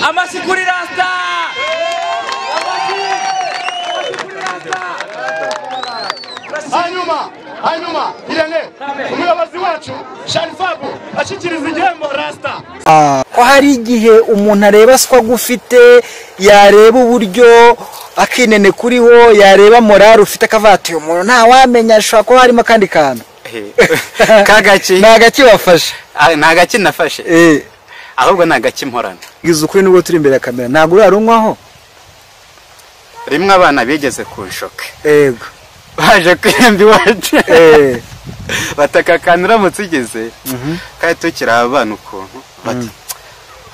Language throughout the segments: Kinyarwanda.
Amashyi kuri Rasta! Amashyi kuri Rasta! Hanyuma Irene, umuyobozi wacu Sharifabu ashyikiriza igihembo Rasta. Ko hari igihe umuntu areba swa gufite, yareba uburyo akinene kuriho, yareba morale ufite akavati, umuntu nta wamenya ashobora kuba harimo akandi kantu. Kagaki nta gaki wafashe? Nta gaki nafashe, ahubwo nta gaki mporana. Ngize ukuri nubwo turi imbere ya kamera ntabwo urarunywaho. Rimwe abana bigeze kunshoka. Yego. Baje kwembi iwacu. Bataka akantu uramutse ugeze kandi tukiri abana ukuntu bati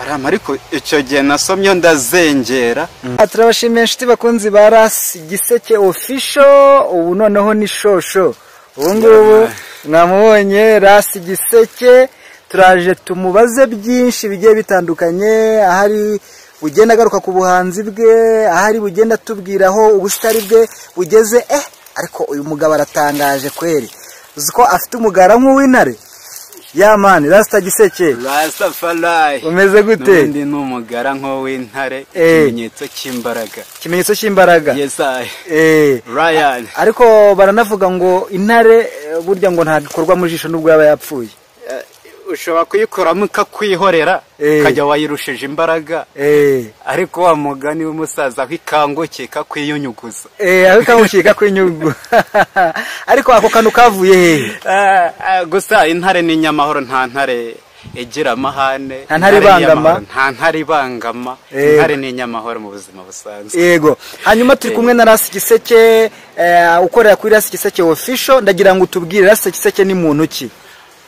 arama, ariko icyo gihe nasomye ndazengera. Turabashimiye inshuti bakunzi ba Ras Giseke Official, ubu noneho ni shosho. Ubu ngubu mwamubonye Ras Giseke, turaje tumubaze byinshi bigiye bitandukanye, ahari bugenda agaruka ku buhanzi bwe, ahari bugenda tubwiraho ubusitari bwe bugeze. Ariko uyu mugabo aratangaje kweri, uzi ko afite umugara nk'uw'intare. Ya mani Rasta Giseke, Rastafari, umeze gute? N'ubundi ni umugara nk'uw'intare, ikimenyetso cy'imbaraga. Ikimenyetso cy'imbaraga. Yes I. Ryan. Ariko baranavuga ngo intare burya ngo ntabwo ikorwa mu jisho nubwo yaba yapfuye. Ushobora kuyikoramo ikakwihorera, ukajya wayirushije imbaraga. Ariko wa mugani w'umusaza aho ikangukiye ikakwiyunyuguza. Aho ikangukiye ikakwinyuguza. Ariko ako kantu kavuye hehe? Gusa intare ni inyamahoro, nta ntare igira amahane, nta ntare ibangama, nta ntare ibangama. Intare ni inyamahoro mu buzima busanzwe. Yego. Hanyuma turi kumwe na Ras Giseke, ukorera kuri Ras Giseke Official. Ndagira ngo utubwire Ras Giseke ni muntu ki?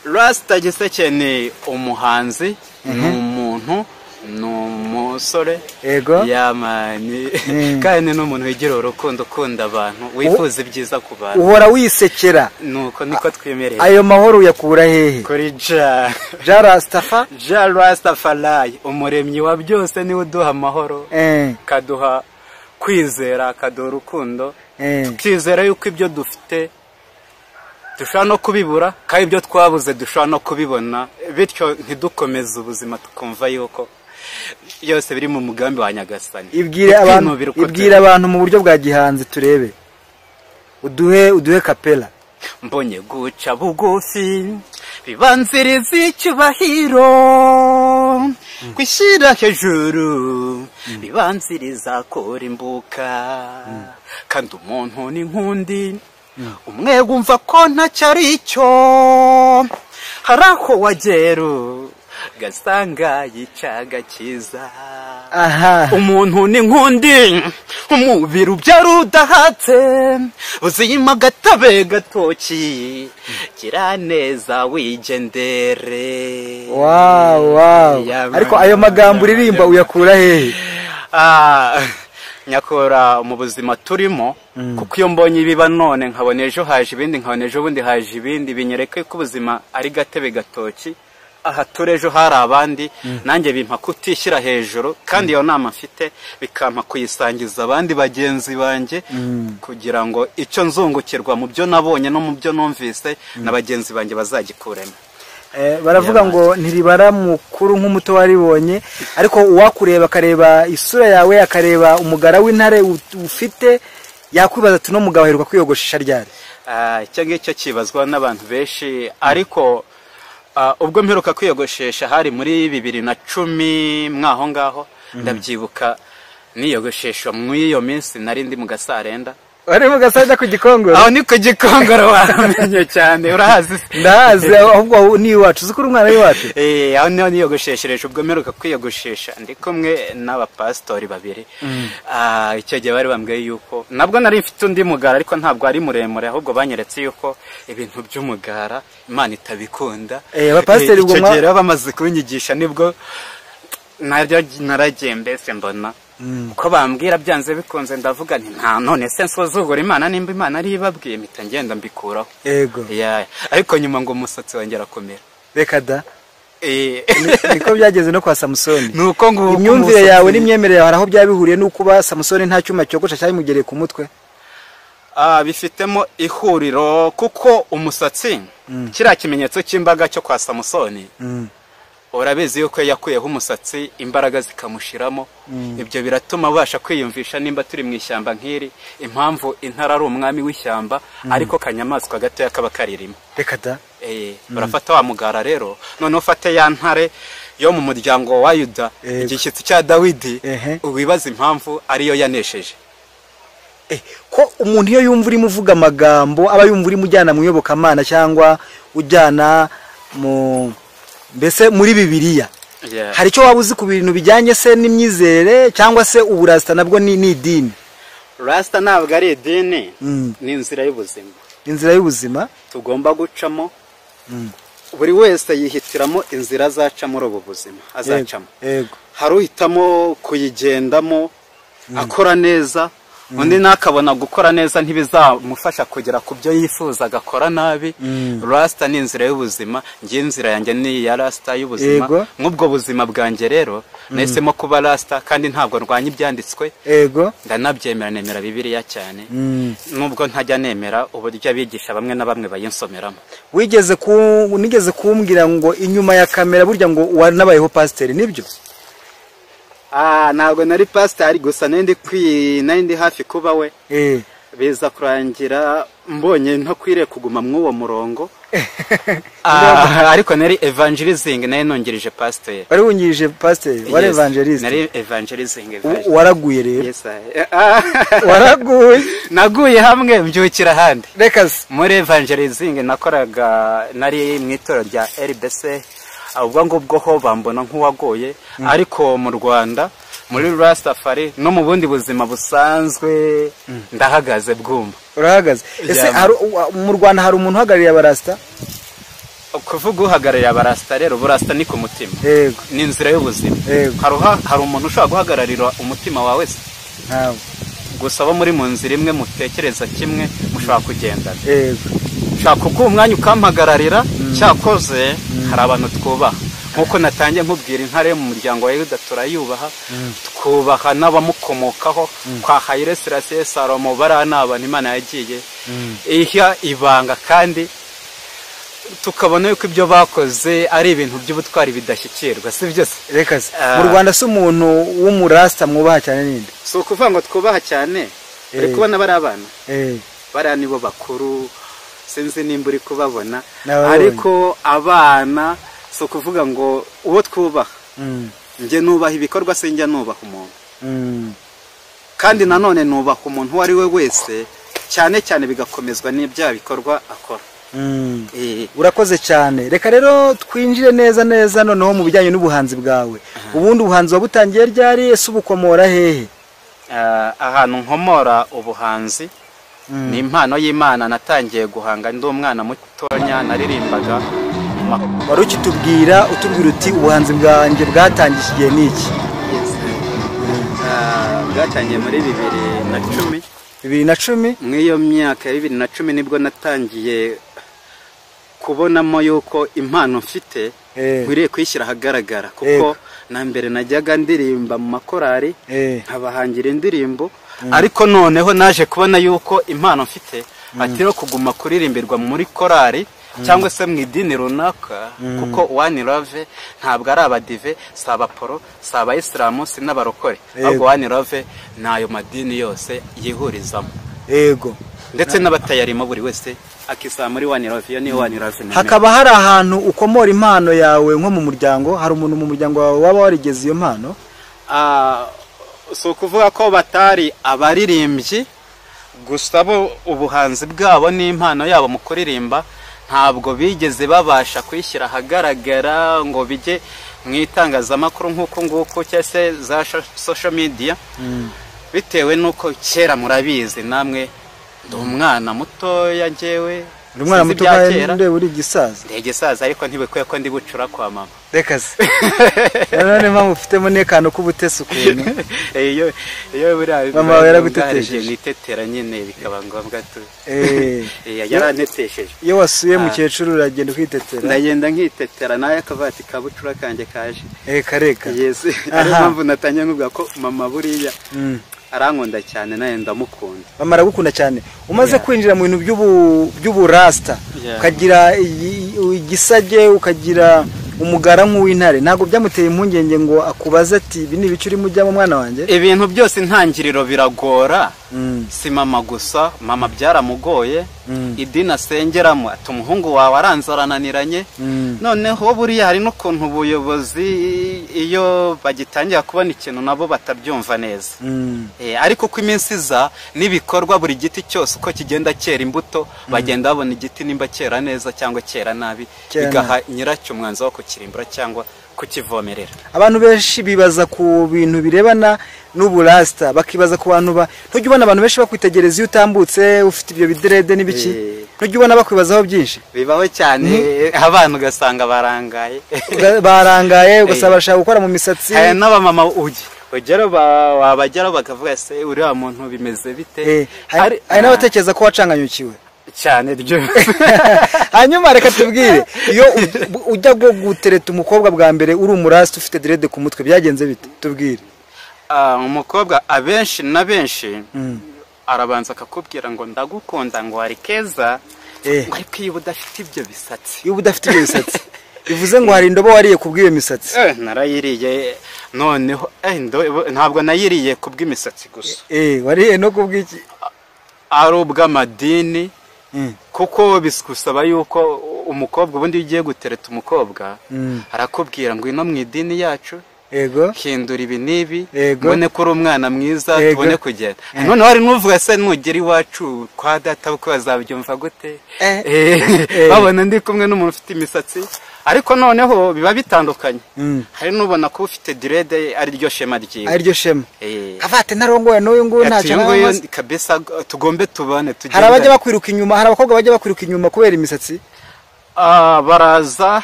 Rasta Giseke ni umuhanzi, ni umuntu, ni umusore. Yego. Yamani. Kandi ni umuntu wigira urukundo, ukunda abantu, wifuza ibyiza ku bantu. Uhora wisekera. Nuko niko twemereye. Ayo mahoro uyakura hehe? Kuri Ja. Ja Rastafa? Ja Rastafari, umuremyi wa byose, niwe uduha amahoro. Kaduha kwizera, kaduha urukundo. Tukizera yuko ibyo dufite dushobora no kubibura, kandi ibyo twabuze dushobora no kubibona, bityo ntidukomeze ubuzima tukumva yuko byose biri mu mugambi wa Nyagasani. Ibwire abantu mu buryo bwa gihanzi turebe. Uduhe kapela. Mbonye guca bugufi bibanziriza icyubahiro, kwishyira hejuru bibanziriza kurimbuka, kandi umuntu ni nkundi umwe wumva ko ntacyo ari cyo, hari aho wagera ugasanga yica agakiza. Umuntu ni nkundi umubiri ubyara udahatse, uzima agatabe gatoki, gira neza wigendere. Wow, wow. Ariko ayo magambo uririmba uyakura hehe? Nyakora mu buzima turimo, kuko iyo mbonye ibiba none nkabona ejo haje ibindi, nkabona ejo bundi haje ibindi, binyereka ko ubuzima ari gatebe gatoki. Aha turi ejo hari abandi, nanjye bimpa kutishyira hejuru, kandi iyo nama mfite bikampa kuyisangiza abandi bagenzi banjye, kugira ngo icyo nzungukirwa mu byo nabonye no mu byo numvise na bagenzi banjye bazagikuremo. Baravuga ngo ntiribara mukuru nk'umuto waribonye, ariko uwakureba akareba isura yawe, akareba umugara w'intare ufite, yakwibaza ati no mugabo aheruka kwiyogoshesha ryari? Icyo ngicyo kibazwa n'abantu benshi, ariko ubwo mperuka kwiyogoshesha hari muri 2010 mwaho ngaho, ndabyibuka niyogoshesha muri iyo minsi nari ndi mu Gasarenda. Wari mu Gasarenda ku Gikongoro? Aho ni ku Gikongoro, wamenye cyane, urahazi? Ndahazi, ahubwo ni iwacu, uzi ko uri umwana w'iwacu? Aho niho niyogosheshereje, ubwo mperuka kwiyogoshesha ndi kumwe n'abapasitori babiri. Icyo gihe bari bambwiye yuko nabwo nari mfite undi mugara, ariko ntabwo ari muremure, ahubwo banyeretse yuko ibintu by'umugara Imana itabikunda. Abapasitori ubwo icyo gihe rero bamaze kunyigisha, nibwo naragiye mbese mbona uko bambwira byanze bikunze, ndavuga nti nta none se nsuzugura Imana, nimba Imana ari ibabwiye mpita ngenda mbikuraho. Yego. Ariko nyuma ngo umusatsi wongera kumera. Reka da. Niko byageze no kwa Samusoni. Nuko ngo imyumvire yawe n'imyemerere yawe aho byabihuriye nuko ba Samusoni nta cyuma cyogosha cyamugereye ku mutwe. Bifitemo ihuriro, kuko umusatsi kiriya kimenyetso cy'imbaga cyo kwa Samusoni. Urabizi yuko yakuyeho umusatsi imbaraga zikamushiramo. Ibyo biratuma ubasha kwiyumvisha nimba turi mu ishyamba nk'iri, impamvu intara ari umwami w'ishyamba, ariko kanyamaswa gatoya kaba karirimo. Reka da. Barafata wa mugara rero, noneho ufate ya ntare yo mu muryango wa Yuda, igishyitsi cya Dawidi, ubibaza impamvu ariyo yanesheje. Ko umuntu iyo yumva urimo uvuga amagambo aba yumva urimo ujyana mu iyobokamana cyangwa ujyana mu mbese muri Bibiliya. Hari icyo waba uzi ku bintu bijyanye se n'imyizerere cyangwa se uburasta nabwo ni idini? Rasta ntabwo ari idini, ni inzira y'ubuzima. Inzira y'ubuzima tugomba gucamo. Buri wese yihitiramo inzira azaca muri ubu buzima azacamo. Hari uhitamo kuyigendamo akora neza, undi nakabona gukora neza ntibizamufasha kugera ku byo yifuza agakora nabi. Rasta ni inzira y'ubuzima, ngiye inzira yanjye ni iya Rasta y'ubuzima. Nk'ubwo buzima bwanjye rero nahisemo kuba Rasta, kandi ntabwo ndwanya ibyanditswe. Ndanabyemera, nemera Bibiliya cyane, nubwo ntajya nemera uburyo abigisha bamwe na bamwe bayinsomeramo. Nigeze kumbwira ngo inyuma ya kamera burya ngo wanabayeho pasiteri, nibyo? Ntabwo nari pasiteri, gusa nari ndi hafi kuba we. Biza kurangira mbonye ntakwiriye kuguma mw'uwo murongo. Ariko nari evangelizing, nari nungirije pasiteri. Wari wungirije pasiteri, wari evangelist? Nari evangelizing. Waraguye rero. Waraguye. Naguye hamwe mbyukira ahandi. Reka se. Muri evangelizing nakoraga, nari mu itorero rya RBC. Ubwo ngubwo ho bambona nk'uwagoye, ariko mu Rwanda muri Rastafari no mu bundi buzima busanzwe ndahagaze bwumva. Urahagaze. Ese mu Rwanda hari umuntu uhagarariye abarasta? Kuvuga uhagarariye abarasta rero, burasta ni ku mutima. Ni inzira y'ubuzima. Hari umuntu ushobora guhagararira umutima wawe se? Ntawe. Gusa abo muri mu nzira imwe mutekereza kimwe mushobora kugendana. Ushaka kuguha umwanya ukampagararira, cyakoze hari abantu twubaha. Nkuko natangiye nkubwira, intare yo mu muryango wa Yuda turayubaha, twubaha n'abamukomokaho. Kwa Haile Selassie, Salomo, bariya ni abantu Imana yagiye iha ibanga, kandi tukabona yuko ibyo bakoze ari ibintu by'ubutwari bidashyikirwa, si byo se? Reka se. Mu Rwanda se umuntu w'umurasta mwubaha cyane ninde? Si ukuvuga ngo twubaha cyane, uri kubona bari abana, bariya nibo bakuru, sinzi nimba uri kubabona, ariko abana si ukuvuga ngo uwo twubaha. Njye nubaha ibikorwa, sinjya nubaha umuntu. Kandi nanone nubaha umuntu uwo ari we wese, cyane cyane bigakomezwa n'ibya bikorwa akora. Urakoze cyane. Reka rero twinjire neza neza noneho mu bijyanye n'ubuhanzi bwawe. Ubundi ubuhanzi wabutangiye ryari, ese ubukomora hehe? Ahantu nkomora ubuhanzi ni impano y'Imana. Natangiye guhanga ndi umwana mutonya, naririmbaga. Wari ukitubwira, utubwira uti ubuhanzi bwanjye bwatangiye igihe n'iki? Bwatangiye muri 2010. 2010? Mw'iyo myaka ya 2010 nibwo natangiye kubonamo yuko impano mfite nkwiriye kuyishyira ahagaragara, kuko na mbere najyaga ndirimba mu makorari, nkabahangira indirimbo, ariko noneho naje kubona yuko impano mfite atari kuguma kuririmbirwa muri korari cyangwa se mu idini runaka, kuko One Love ntabwo ari abadive, si abaporo, si abayisilamu, si n'abarokore, ahubwo One Love ni ayo madini yose yihurizamo. Ndetse n'abatayarimo, buri wese akisaba muri One Love. Iyo niyo One Love. Hakaba hari ahantu ukomora impano yawe nko mu muryango? Hari umuntu mu muryango wawe waba warigeze iyo mpano? Si ukuvuga ko batari abaririmbyi, gusa bo ubuhanzi bwabo n'impano yabo mu kuririmba ntabwo bigeze babasha kuyishyira ahagaragara ngo bijye mu itangazamakuru nk'uko nguko, cyangwa se za social media, bitewe n'uko kera, murabizi namwe, ndi umwana mutoya njyewe. Uri umwana muto, ndeba uri igisaza. Ndi igisaza, ariko ntibikwiye ko ndi bucura kwa mama. Reka se, none mpamvu ufitemo n'akantu k'ubutesi ukuntu. Iyo iyo buriya Mama wawe yaragutetesheje. Nitetera nyine, bikaba ngombwa tu yarantetesheje. Iyo wasuye mukecuru uragenda ukitetera? Ndagenda nkitetera, nawe akavuga ati kabucura kanjye kaje. Kareka. Yes, ariyo mpamvu natangiye nkubwira ko mama buriya arankunda cyane, nawe ndamukunda. Mama aragukunda cyane. Umaze kwinjira mu bintu by'uburasta, ukagira igisage, ukagira Umugara nk'uw'intare ntabwo byamuteye impungenge ngo akubaze ati ibi ni ibice urimo ujyamo mwana wanjye? Ibintu byose intangiriro biragora. Si mama gusa, mama byaramugoye. Idini asengeramo ati umuhungu wawe aranze arananiranye. Noneho buriya hari n'ukuntu ubuyobozi iyo bagitangira kubona ikintu nabo batabyumva neza. Ariko uko iminsi iza n'ibikorwa buri giti cyose uko kigenda cyera imbuto, bagenda babona igiti nimba cyera neza cyangwa cyera nabi, bigaha nyiracyo umwanzuro wo kukirimbura cyangwa kukivomerera. Abantu benshi bibaza ku bintu birebana n'uburasta, bakibaza ku bantu ntujya ubona abantu benshi bakwitegereza iyo utambutse ufite ibyo biderede n'ibiki, ntujya ubona bakwibazaho byinshi? Bibaho cyane, abantu ugasanga barangaye barangaye, ugasanga barashaka gukora mu misatsi. Hari n'abamama ugera wabageraho bakavuga se uriya muntu bimeze bite? Hari n'abatekereza ko wacanganyukiwe cyane ryo. Hanyuma reka tubwire, iyo ujya gutereta umukobwa bwa mbere uri umurasta ufite dread ku mutwe byagenze bite? Tubwire. Umukobwa abenshi na benshi arabanza akakubwira ngo ndagukunda, ngo wari keza, ariko iyo udafite ibyo bisatsi. Iyo udafite ibyo bisatsi bivuze ngo hari indobo wariye kubw'iyo misatsi. Narayiriye noneho ntabwo nayiriye kubw'imisatsi gusa. Wariye no kubw'iki? Ari ubw'amadini. Kuko bisaba yuko umukobwa ubundi ugiye gutereta umukobwa arakubwira ngo ino mu idini yacu, yego, hindura ibi n'ibi, mbone ko uri umwana mwiza, tubone kugenda. Noneho hari n'uvuga se nugera iwacu kwa data uko bazabyumva gute? Babona ndi kumwe n'umuntu ufite imisatsi. Ariko noneho biba bitandukanye. Hari n'ubona ko ufite dread ari ryo shema ryiwe. Ari ryo shema. Avate narongoye n'uyu nguyu ntacyo nawe kabisa, tugombe tubane tugende. Hari abajya bakwiruka inyuma, hari abakobwa bajya bakwiruka inyuma kubera imisatsi. Baraza.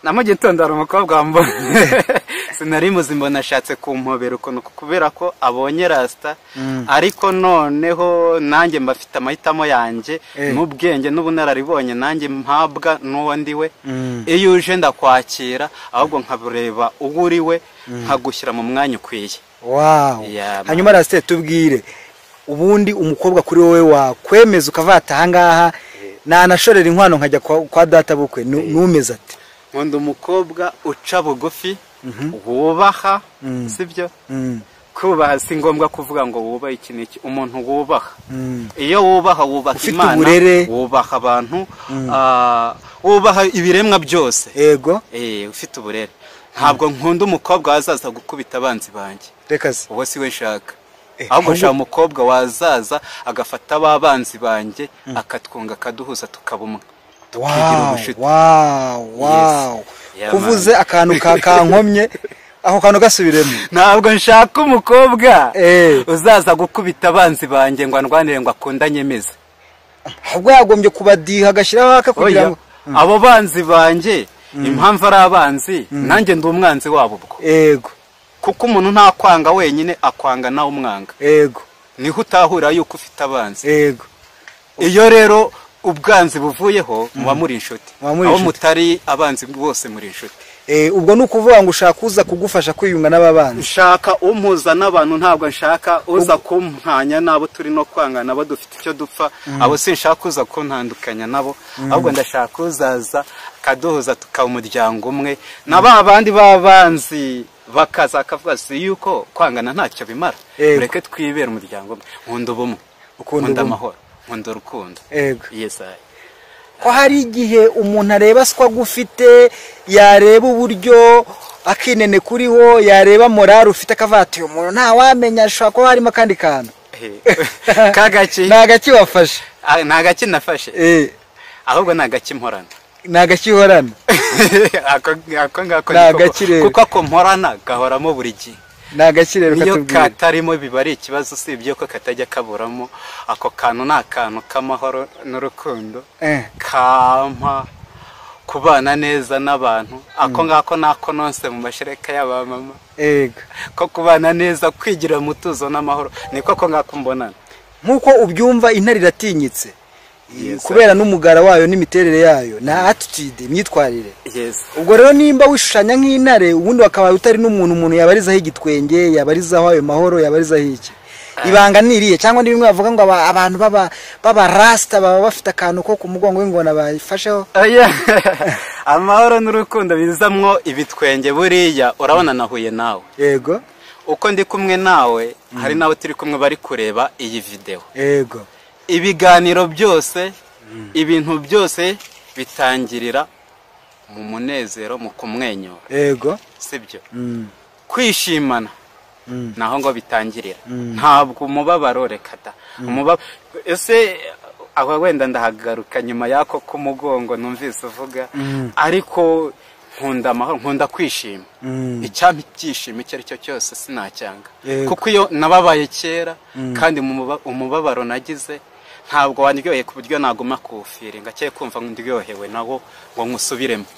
Na mu gitondo hari umukobwa wambona sinari muzi, mbona ashatse kumpobera ukuntu kubera ko abonye rasta. Ariko noneho nanjye mbafite amahitamo yanjye n'ubwenge n'ubunararibonye nanjye mpabwa n'uwo ndiwe. Iyo uje ndakwakira, ahubwo nkabureba uwo uri we, nkagushyira mu mwanya ukwiye. Wow. Hanyuma rasta tubwire, ubundi umukobwa kuri wowe wakwemeza ukavata aha ngaha nanashorera inkwano nkajya kwa data bukwe, numeze ati? Nkunda umukobwa uca bugufi, wubaha, sibyo? Kubaha si ngombwa kuvuga ngo wubahe iki n'iki, umuntu wubaha. Iyo wubaha wubaha Imana, wubaha abantu, wubaha ibiremwa byose. Yego. Ufite uburere. Ntabwo nkunda umukobwa wazaza gukubita abanzi banjye. Reka se. Uwo si we nshaka. Ahubwo nshaka umukobwa wazaza agafata abanzi banjye akatwunga akaduhuza tukaba umwe. Wow. Kuvuze akantu kankomye, aho kantu gasubiremo. Ntabwo nshaka umukobwa uzaza gukubita abanzi banjye ngo andwanire ngo akundanye meze. Ahubwo yagombye kubadiha agashyiraho aka kugira ngo abo banzi banjye impamvu ari abanzi nanjye ndi umwanzi wabo ubwo. Yego. Kuko umuntu ntakwanga wenyine, akwanga nawe umwanga. Yego. Niho utahura yuko ufite abanzi. Yego. Iyo rero ubwanzi buvuyeho muba muri inshuti, aho mutari abanzi bose muri inshuti. Ubwo ni ukuvuga ngo ushaka uza kugufasha kwiyunga n'ababanzi. Nshaka umpuza n'abantu, ntabwo nshaka uza kumpanya nabo turi no kwanga nabo dufite icyo dupfa, abo sinshaka uza kuntandukanya nabo, ahubwo ndashaka uzaza akaduhuza tukaba umuryango umwe na ba bandi b'abanzi bakaza akavuga si yuko kwangana ntacyo bimara, mureke twibere umuryango umwe. Nkunda ubumwe, nkunda amahoro, nkunda urukundo. Yego. Yes. Ko hari igihe umuntu areba swa gufite, yareba uburyo akinene kuriho, yareba morale ufite akavati uyu muntu nta wamenya ashobora kuba harimo akandi kantu. Kagaki? Ni agaki wafashe? Ni agaki nafashe. Ahubwo ni agaki mporana. Ni agaki uhorana? Ako ngako ni agaki rero. Kuko ako mporana gahoramo buri gihe. Ni agaki rero katubwira. katubwira. Niyo katarimo biba ari ikibazo, usibye ko katajya kaburamo. Ako kantu ni akantu k'amahoro n'urukundo, kampa kubana neza n'abantu. Ako ngako nako nonse mu mashereka y'abamama. Yego. Ko kubana neza, kwigira umutuzo n'amahoro, niko ako ngako mbonana. Nkuko ubyumva intare iratinyitse. Kubera n'umugara wayo n'imiterere yayo na attitude, imyitwarire. Ubwo rero nimba wishushanya nk'intare, ubundi wakabaye utari n'umuntu, umuntu yabarizaho igitwenge, yabarizaho ayo mahoro, yabarizaho iki. Ibanga niriye cyangwa ni bimwe bavuga ngo abantu baba rasta baba bafite akantu ko ku mugongo w'ingona bayifasheho. Amahoro n'urukundo bizamwo ibitwenge. Buriya urabona nahuye nawe. Yego. Uko ndi kumwe nawe, hari n'abo turi kumwe bari kureba iyi video. Yego. Ibiganiro byose, ibintu byose bitangirira mu munezero, mu kumwenyura. Yego. Sibyo? Kwishimana naho ngo bitangirira. Ntabwo umubabaro, reka da. Ese aho wenda ndahagaruka nyuma yako k'umugongo numvise uvuga, ariko nkunda amahoro, nkunda kwishima. Icyampa ibyishimo icyo ari cyo cyose sinacyanga, kuko iyo nababaye kera kandi umubabaro nagize ntabwo wandyoheye ku buryo naguma kuwufiringa cyangwa kumva ndyohewe nawo ngo nkusubiremo.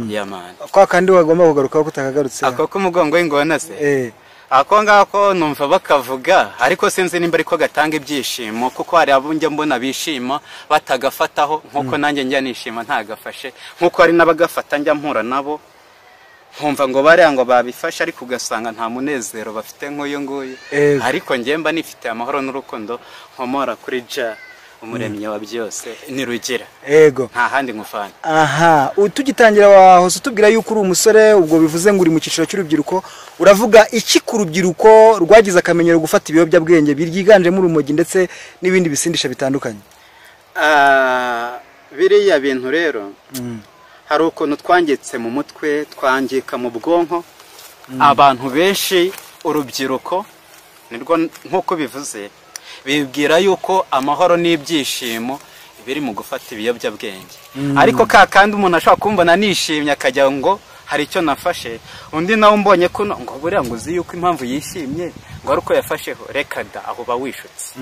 Yamana kwa kandi wagomba kugaruka ko utakagarutse ako k'umugongo w'ingona se. Ako ngako numva bakavuga, ariko sinzi nimba ariko gatanga ibyishimo, kuko hari abo njya mbona bishima batagafataho, nkuko nanjye njya nishima ntagafashe, nkuko hari n'abagafata njya mpura nabo nkumva ngo bariya ngo babifashe, ariko ugasanga nta munezero bafite nk'uyu nguyu. Ariko njye mba nifite amahoro n'urukundo nkomora kuri Ja umuremyi wa byose nirugira. Yego. Nta handi nkufana. Aha, tugitangira wahose utubwira yuko uri umusore, ubwo bivuze ngo uri mu cyiciro cy'urubyiruko. Uravuga iki ku rubyiruko rwagize akamenyero gufata ibiyobyabwenge byiganjemo urumogi ndetse n'ibindi bisindisha bitandukanye? Biriya bintu rero hari ukuntu twangitse mu mutwe, twangika mu bwonko. Abantu benshi, urubyiruko nirwo nkuko bivuze, bibwira yuko amahoro n'ibyishimo biri mu gufata ibiyobyabwenge. Ariko ka kandi umuntu ashobora kumbona nishimye akajya ngo hari icyo nafashe, undi nawe umbonye kuno ngo buriya ngo uzi yuko impamvu yishimye ngo ari uko yafasheho, reka da, aho ba wishutse.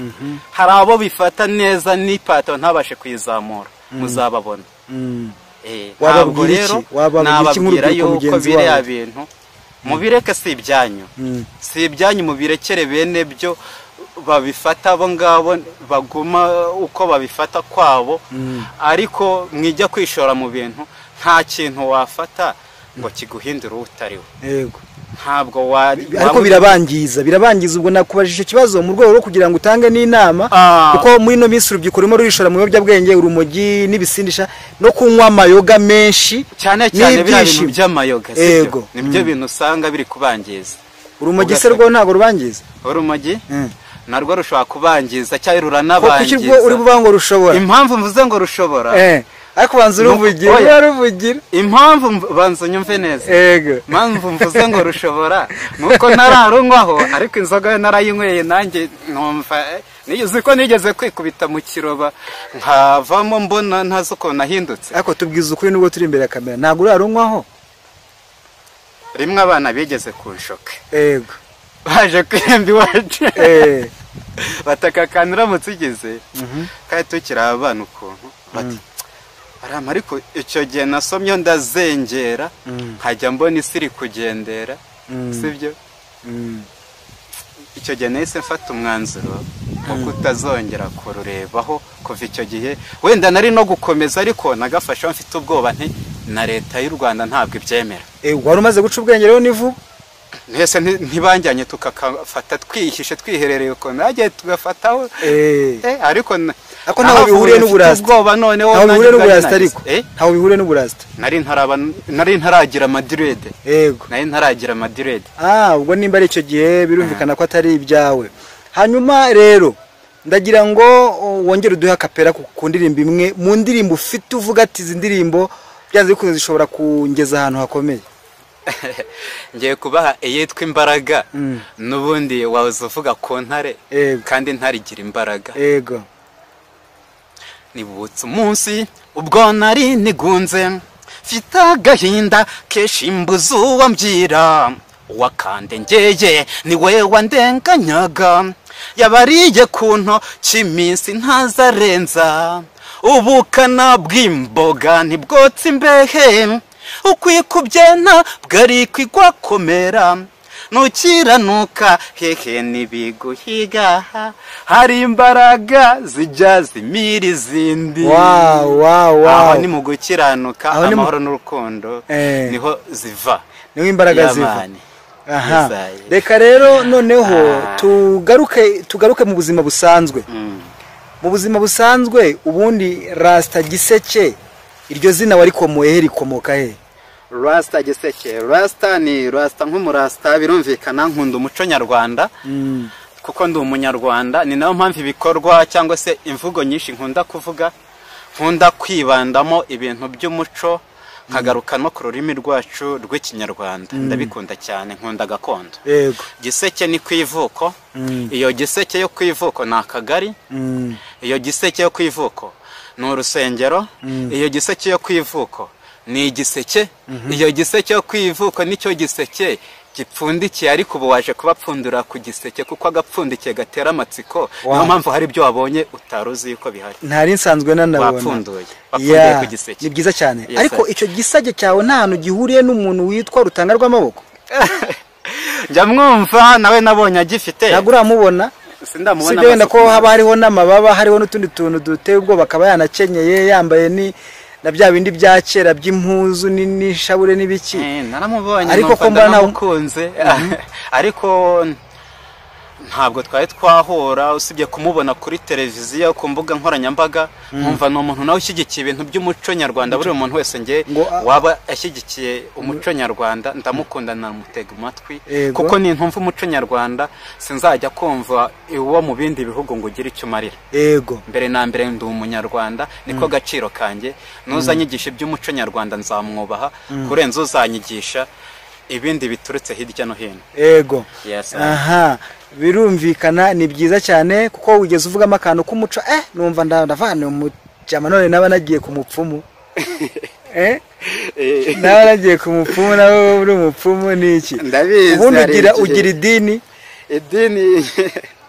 Hari abo bifata neza n'ipataro ntabashe kuyizamura, muzababona. Wababwira iki? Nababwira yuko biriya bintu mubireke, si ibyanyu, si ibyanyu, mubirekere bene byo babifata abo ngabo baguma uko babifata kwabo. Ariko mwijya kwishora mu bintu, nta kintu wafata ngo kiguhindure uwo utari we. Yego. Ntabwo wari, ariko birabangiza, birabangiza. Ubwo nakubajije icyo kibazo mu rwego rwo kugira ngo utange n'inama, kuko muri ino minsi urubyiruko rurimo rurishora mu biyobyabwenge, urumogi n'ibisindisha no kunywa amayoga menshi, cyane cyane biriya bintu by'amayoga. Sibyo? Nibyo bintu usanga biri kubangiza. Urumogi se rwo ntabwo rubangiza? Urumogi narwo rushobora kubangiza cyangwa ruranabangiza. Kuki uri buvuga ngo rushobora? Impamvu mvuze ngo rushobora, ariko banza uruvugira, uruvugira. Impamvu banza unyumve neza. Yego. Impamvu mvuze ngo rushobora nuko ntararunywaho, ariko inzoga yo narayinyweye nanjye numva uzi ko nigeze kwikubita mu kiroba nkavamo mbona ntazi ukuntu nahindutse. Ariko tubwiza ukuri nubwo turi imbere ya kamera, ntabwo urarunywaho? Rimwe abana bigeze kunshoka. Yego. Baje kwemba iwacu. Bataka akantu uramutse ugeze, kandi tukiri abana ukuntu bati arama, ariko icyo gihe nasomye ndazengera nkajya mbona isi iri kugendera, sibyo? Icyo gihe nahise mfata umwanzuro wo kutazongera kururebaho. Kuva icyo gihe wenda nari no gukomeza, ariko nagafashe mfite ubwoba nti na leta y'u Rwanda ntabwo ibyemera. Wari umaze guca ubwenge rero ni vuba? Ntese ntibanganye tukakafata twihishe twiherereye ukuntu nagiye tugafataho. Ariko ntaho bihuriye n'uburasta. Ubwoba noneho ntaho bihuriye n'uburasta, ariko ntaho bihuriye n'uburasta. Nari ntaragira amadirede. Yego. Nari ntaragira amadirede. Ubwo nimba ari icyo gihe birumvikana ko atari ibyawe. Hanyuma rero ndagira ngo wongere uduhe akapera ku ndirimbo imwe mu ndirimbo ufite, uvuga ati izi ndirimbo byanze bikunze zishobora kungeza ahantu hakomeye. Ngiye kubaha iyitwa imbaraga. N'ubundi waza uvuga ku ntare, kandi intare igira imbaraga. Yego. Nibutse umunsi ubwo nari nigunze, mfite agahinda kenshi mbuze uwo mbyira, uwakandengeye ni we wandenganyaga, yabariye ku ntoki iminsi ntazarenza, ubukana bw'imboga ntibwotsa imbehe, ukwikubye ntabwo ari kwigwakomera, nukiranuka hehe ntibiguhiga, hari imbaraga zijya zimira izindi. Aho ni mu gukiranuka, amahoro n'urukundo niho ziva, niho imbaraga ziva. Aha. Reka rero noneho tugaruke mu buzima busanzwe. Mu buzima busanzwe ubundi Rasta Giseke Iryo zina warikomoye he, rikomoka he? Rasta Giseke, Rasta ni Rasta nk'umurasta, birumvikana nkunda umuco nyarwanda kuko ndi umunyarwanda. Ni nayo mpamvu ibikorwa cyangwa se imvugo nyinshi nkunda kuvuga, nkunda kwibandamo ibintu by'umuco, nkagaruka no ku rurimi rwacu rw'ikinyarwanda. Ndabikunda cyane, nkunda gakondo. Yego. Giseke ni ku ivuko. Iyo Giseke yo ku ivuko ni akagari. Iyo Giseke yo ku ivuko ni urusengero. Iyo Giseke yo ku ivuko ni igiseke. Iyo Giseke yo ku ivuko nicyo giseke gipfundikiye, ariko ubu waje kubapfundura ku giseke kuko agapfundikiye gatera amatsiko. Niyo mpamvu hari ibyo wabonye utari uzi yuko bihari. Ntari nsanzwe nanabona. Wapfunduye ku giseke. Ni byiza cyane. Ariko icyo gisage cyawe nta hantu gihuriye n'umuntu witwa Rutanga rw'amaboko. Njya mwumva nawe nabonye agifite. Ntabwo uramubona? Sindamubona. Sibyo wenda ko haba hariho n'amababa, hariho n'utundi tuntu duteye ubwoba, akaba yanakenyeye yambaye ni na bya bindi bya kera by'impuzu n'ishabure n'ibiki. Naramubonye ariko ko mbona namukunze, ariko ntabwo twari twahura usibye kumubona kuri televiziyo, ku mbuga nkoranyambaga. Nkumva ni umuntu nawe ushyigikiye ibintu by'umuco nyarwanda. Buri muntu wese nge waba ashyigikiye umuco nyarwanda ndamukunda, namutega amatwi, kuko nintumva umuco nyarwanda sinzajya kumva uwo mu bindi bihugu ngo ugire icyo umarira. Yego. Mbere na mbere ndi umunyarwanda, niko gaciro kanjye. Nuzanyigisha iby'umuco nyarwanda nzamwubaha kurenza uzanyigisha ibindi biturutse hirya no hino. Yego. Aha, birumvikana, ni byiza cyane kuko wigeze uvugamo akantu k'umuco. Numva ndavana umujama none naba nagiye ku mupfumu. Naba nagiye ku mupfumu, nawe uri umupfumu ni iki? Ndabizi. Ubundi ugira idini? Idini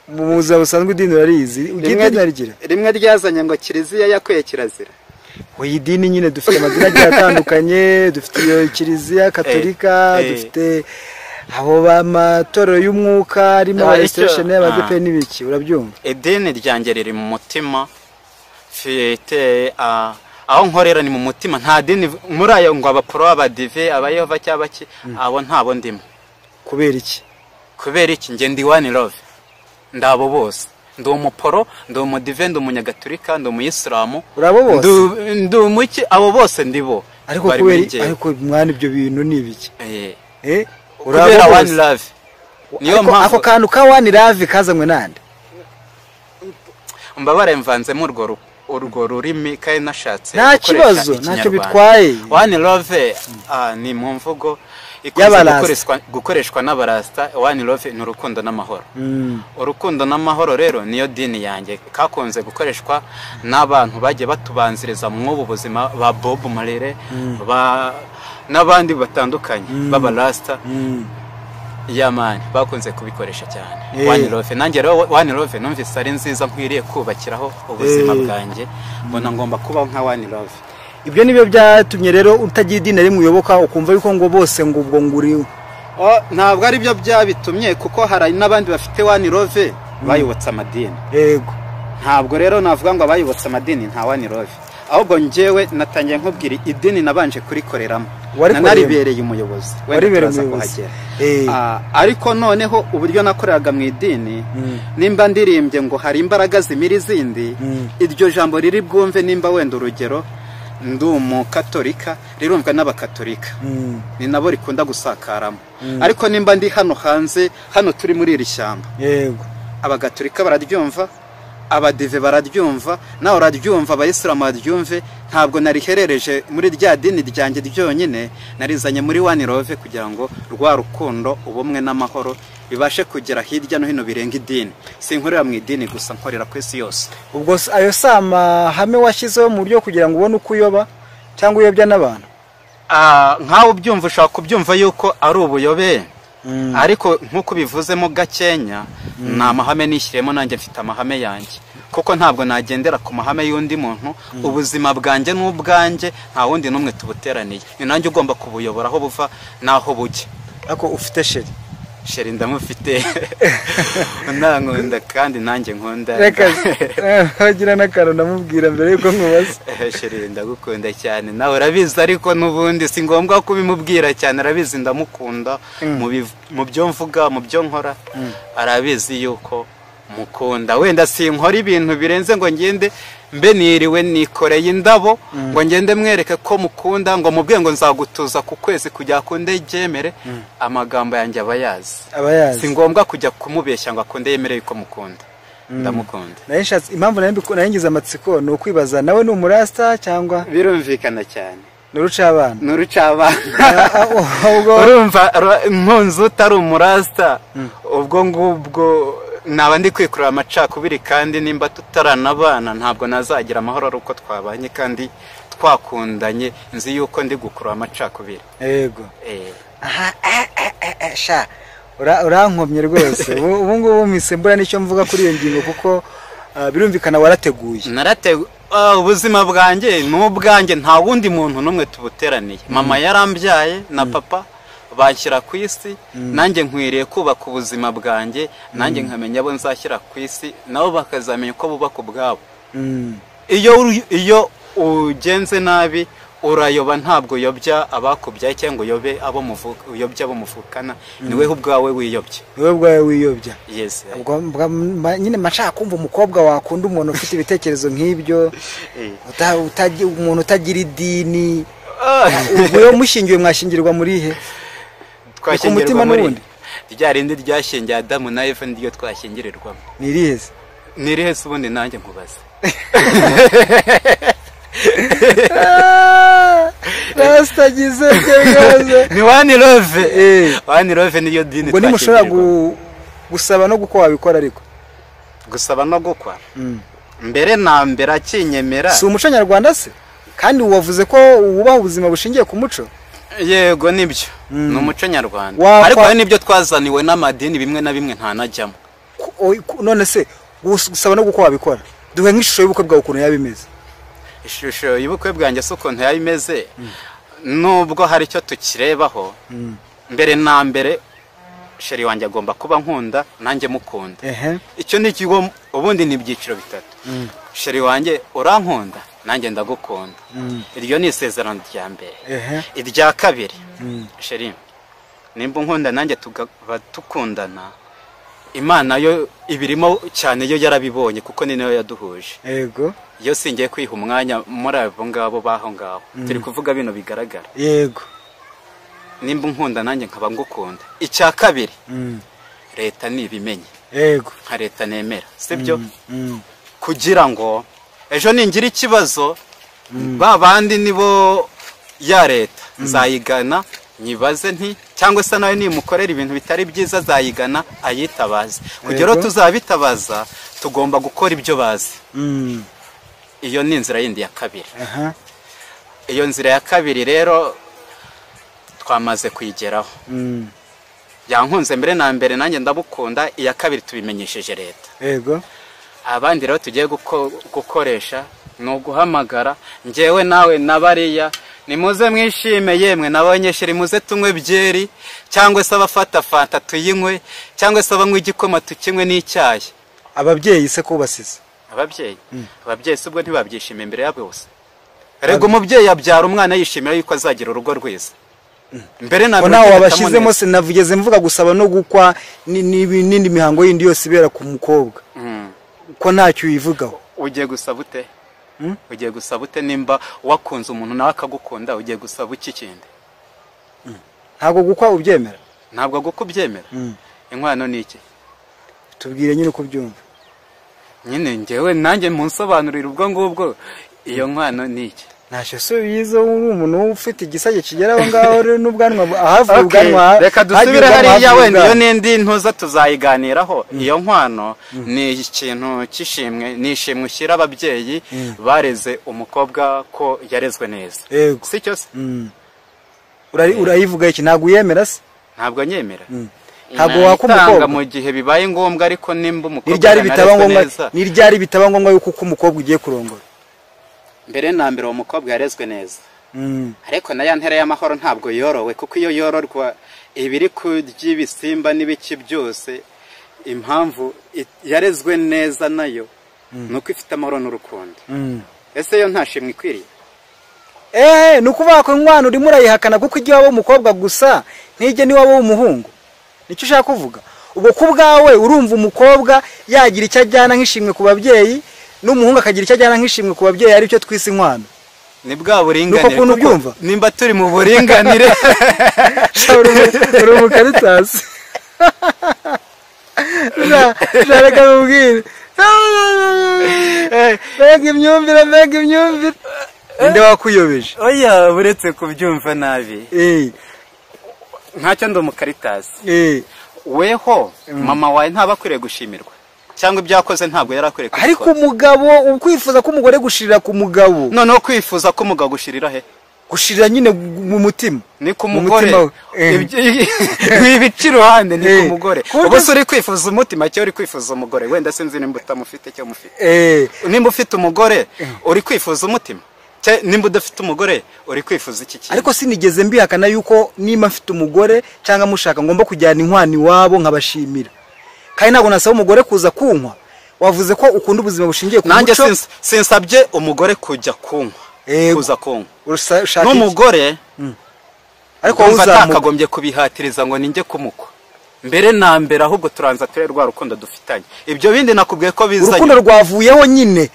mu buzima busanzwe idini urarizi? Ugira idini urigira? Rimwe ryazanye ngo kiliziya yakuye kirazira. Oya, idini nyine dufite amadini agiye atandukanye, dufite iyo kiliziya katolika, dufite abo b'amatorero y'umwuka arimo aba restoration y'abadepe n'ibiki, urabyumva? Idini ryanjye riri mu mutima, mfite aho nkorera ni mu mutima. Nta dini muri ayo ngo abaporo, abadive, abayehova cyangwa ki, abo ntabo ndimo. Kubera iki? Kubera iki? Nge ndi one love, ndabo bose. Ndi umuporo, ndi umudive, ndi umunyagatulika, ndi umuyisilamu. Urabo bose? Ndi umuki, abo bose ndibo. Ariko kubera, ariko mwana ibyo bintu ni ibiki? Kubera one love. Niyo mpamvu ako kantu ka one love kazanywe nande? Mbabare mvanzemo urwo rurimi kandi nashatse. Nta kibazo, ntacyo bitwaye. One love ni mu mvugo ikunze gukoreshwa n'abarasta. One love ni urukundo n'amahoro. Urukundo n'amahoro rero niyo dini yanjye, kakunze gukoreshwa n'abantu bagiye batubanziriza mw'ubu buzima, ba Bob Marley, ba n'abandi batandukanye b'abarasta. Yamani bakunze kubikoresha cyane. One love, nanjye rero one love numvise ari nziza, nkwiriye kubakiraho ubuzima bwanjye, mbona ngomba kubaho nka one love. Ibyo nibyo byatumye rero utagira idini rimwe uyoboka, ukumva yuko ngo bose ngo ubwo nguri. Ntabwo ari byo byabitumye, kuko hari n'abandi bafite one love bayobotse amadini. Yego. Ntabwo rero navuga ngo abayobotse amadini nta one love, ahubwo njyewe natangiye nkubwira idini nabanje kurikoreramo, naribereye umuyobozi, wenda kuhagera. Ariko noneho uburyo nakoreraga mu idini, nimba ndirimbye ngo hari imbaraga zimira izindi, iryo jambo riri bwumve nimba wenda urugero ndi umukatolika, rirumvwa n'abakatolika, ni nabo rikunda gusakaramo. Ariko nimba ndi hano hanze, hano turi muri iri shyamba, yego, abagatolika bararyumva, abadive bararyumva, nawe uraryumva, abayisilamu baryumve. Ntabwo nariherereje muri rya dini ryanjye ryonyine, narizanye muri one love kugira ngo rwa rukundo, ubumwe n'amahoro bibashe kugera hirya no hino birenga idini. Sinkorera mu idini gusa, nkorera ku isi yose. Ubwo ayo si amahame washyizeho mu buryo kugira ngo ubone uko uyoba cyangwa uyobya n'abantu? Nkawe ubyumva ushobora kubyumva yuko ari ubuyobe, ariko nk'uko bivuzemo gakenya, ni amahame nishyiremo, nanjye mfite amahame yanjye, kuko ntabwo nagendera ku mahame y'undi muntu. Ubuzima bwanjye n'ubwanjye nta wundi n'umwe tubuteraniye, ni nanjye ugomba kubuyobora aho buva n'aho bujya. Ariko ufite sheri? Sheri ndamufite, nankunda kandi nanjye nkunda. Reka wagira n'akantu ndamubwira mbere yuko nkubaza. Sheri ndagukunda cyane, nawe urabizi, ariko n'ubundi si ngombwa kubimubwira cyane, arabizi ndamukunda mu byo mvuga, mu byo nkora, arabizi yuko mukunda. Wenda sinkora ibintu birenze ngo ngende mbe niriwe nikoreye indabo ngo ngende mwereke ko mukunda, ngo mubwiye ngo nzagutuza ku kwezi kujya akunde yemere. Amagambo yanjye aba yazi, si ngombwa kujya kumubeshya ngo akunde yemere yuko mukunda. Ndamukunda. Nayishatse impamvu naringize amatsiko ni ukwibaza nawe ni umurasta cyangwa? Birumvikana cyane. Nurucabana. Nurucabana. Urumva nkunze utari umurasta ubwo ngubwo naba ndi kwikurura amacakubiri, kandi nimba tutaranabana ntabwo nazagira amahoro ari uko twabanye kandi twakundanye, nzi yuko ndi gukurura amacakubiri. Yego. Aha sha urankomye rwose. Ubu ngubu mpise mbura nicyo mvuga kuri iyo ngingo kuko birumvikana warateguye. Narateguye. Ubuzima bwanjye n'ubwanjye nta wundi muntu n'umwe tubuteraniye. Mama yarambyaye na papa banshyira ku isi, nanjye nkwiriye kubaka ubuzima bwanjye, nanjye nkamenya abo nzashyira ku isi, nabo bakazamenya uko bubaka ubwabo. Iyo ugenze nabi urayoba, ntabwo uyobya abakubyaye cyangwa uyobe abo muvuka, uyobya abo muvukana, ni wewe ubwawe wiyobya. Ni wewe ubwawe wiyobya. Yes. Ubwo nyine mashaka kumva umukobwa wakunda umuntu ufite ibitekerezo nk'ibyo, umuntu utagira idini. Ubwo yo mushingiwe mwashingirwa muri he? Twashyingirwa muri rya rindi ryashingiye Adamu na Eva, niryo twashyingirirwamo. Ni irihe se? Ni irihe se ubundi nanjye nkubaze? Rasta Giseke rwose. Ni one love. One love niyo dini. Ubwo nimushobora gusaba no gukwa wabikora ariko? Gusaba no gukwa? Mbere na mbere akinyemera. Si umuco nyarwanda se? Kandi wavuze ko wubaha ubuzima bushingiye ku muco? Yego nibyo. Ni umuco nyarwanda. Ariko hari nibyo twazaniwe n'amadini bimwe na bimwe ntanajyamo. None se gusaba no gukwa wabikora? Duhe nk'ishusho y'ubukwe bwawe ukuntu yabimeze. Ishusho y'ubukwe bwanjye se ukuntu yabimeze, nubwo hari icyo tukirebaho, mbere na mbere sheri wanjye agomba kuba nkunda nanjye mukunda. Icyo ni ikigo, ubundi ni ibyiciro bitatu. Sheri wanjye urankunda nanjye ndagukunda. Iryo ni isezerano rya mbere. Irya kabiri, sheri nimba unkunda nanjye tukaba tukundana, Imana yo ibirimo cyane yo yarabibonye kuko ni nayo yaduhuje. Yego. Iyo singiye kwiha umwanya muri abo ngabo baho ngaho. Turi kuvuga bino bigaragara. Yego. Nimba unkunda nanjye nkaba ngukunda. Icya kabiri, leta nibimenye. Yego. Nka leta nemera, sibyo? Kugira ngo ejo ningira ikibazo ba bandi nibo ya leta nzayigana nyibaze nti, cyangwa se nawe nimukorera ibintu bitari byiza azayigana ayitabaze. Kugira tuzabitabaza tugomba gukora ibyo bazi. Iyo ni inzira yindi ya kabiri. Iyo nzira ya kabiri rero twamaze kuyigeraho. Yankunze mbere na mbere nanjye ndabukunda, iya kabiri tubimenyesheje leta. Yego. Abandi rero tugiye gukoresha ni uguhamagara njyewe nawe na bariya, nimuze mwishime yemwe n'abanyeshuri, muze tunywe byeri, cyangwa se abafata fanta tuyinywe, cyangwa se abanywe igikoma tukinywe n'icyayi. Ababyeyi se ko basize? Ababyeyi? Ababyeyi se ubwo ntibabyishimiye imbere ya bose? Erega umubyeyi abyara umwana yishimira yuko azagira urugo rwiza. Mbere na mbere wabashizemo se navugeze mvuga gusaba no gukwa n'indi mihango yindi yose ibera ku mukobwa. Ko ntacyo uyivugaho. Ugiye gusaba ute? Ugiye gusaba ute nimba wakunze umuntu nawe akagukunda, ugiye gusaba iki kindi? Ntabwo gukwa ubyemera? Ntabwo gukwa ubyemera. Inkwano ni iki? Tubwire nyine uko ubyumva. Nyine njyewe nanjye munsobanurira ubwo ngubwo iyo nkwano ni iki? Ntacyo se uyize uri umuntu ufite igisage kigera aho ngaho n'ubwanwa ahavuye ubwanwa. Reka dusubire hariya wenda iyo n'indi ntuza tuzayiganiraho. Iyo nkwano ni ikintu cy'ishimwe, ni ishimwe ushyira ababyeyi bareze umukobwa ko yarezwe neza. Si cyo se? Urayivuga iki? Ntabwo uyemera se? Ntabwo nyemera. Ntabwo waka umukobwa mu gihe bibaye ngombwa, ariko nimba umukobwa ni ryari bitaba ngombwa yuko umukobwa ugiye kurongora? Mbere na mbere uwo mukobwa yarezwe neza. Ariko na ya ntera y'amahoro ntabwo yorowe, kuko iyo yororwa ibiri kurya ibisimba n'ibiki byose, impamvu yarezwe neza nayo nuko ifite amahoro n'urukundo. Ese yo nta shimwe ikwiriye? Ni ukuvuga ko inkwano urimo urayihakana kuko ijya waba umukobwa gusa ntijye niwaba umuhungu. Nicyo ushaka kuvuga? Ubwo ku bwawe urumva umukobwa yagira icyo ajyana nk'ishimwe ku babyeyi, n'umuhungu akagira icyo ajyana nk'ishimwe ku babyeyi, aricyo twise inkwano. Ni bwa buringanire. Nuko ubyumva nimba turi mu buringanire. Uri umukaritasi. Reka mubwire. Mbega imyumvire, mbega imyumvire. Ninde wakuyobeje? Oya, uretse kubyumva nabi. Ntacyo ndi umukaritasi. Weho mama wawe ntaba akwiriye gushimirwa, cyangwa ibyo yakoze ntabwo yari akwiriye kubikora. Ariko umugabo ukwifuza ko umugore gushirira ku mugabo. Noneho kwifuza ko umugabo gushirira he? Gushirira nyine mu mutima. Ni ku mugore. Ibica iruhande ni ku mugore. Ubwo se uri kwifuza umutima cyangwa uri kwifuza umugore? Wenda sinzi nimba utamufite cyangwa umufite. Nimba ufite umugore uri kwifuza umutima, nimba udafite umugore uri kwifuza iki kintu? Ariko sinigeze mbihakana yuko nimba mfite umugore cyangwa mushaka ngomba kujyana inkwano iwabo nkabashimira. Kandi ntabwo nasaba umugore kuza kunywa. Wavuze ko ukunda ubuzima bushingiye ku muco. Nanjye sinsabye umugore kujya kunywa, kuza kunywa. N'umugore ariko uzakagombye kubihatiriza ngo ninjye kumukwa. Mbere na mbere ahubwo turanza turere rwa rukundo dufitanye. Ibyo bindi nakubwiye ko bizanye. Urukundo rwavuyeho nyine.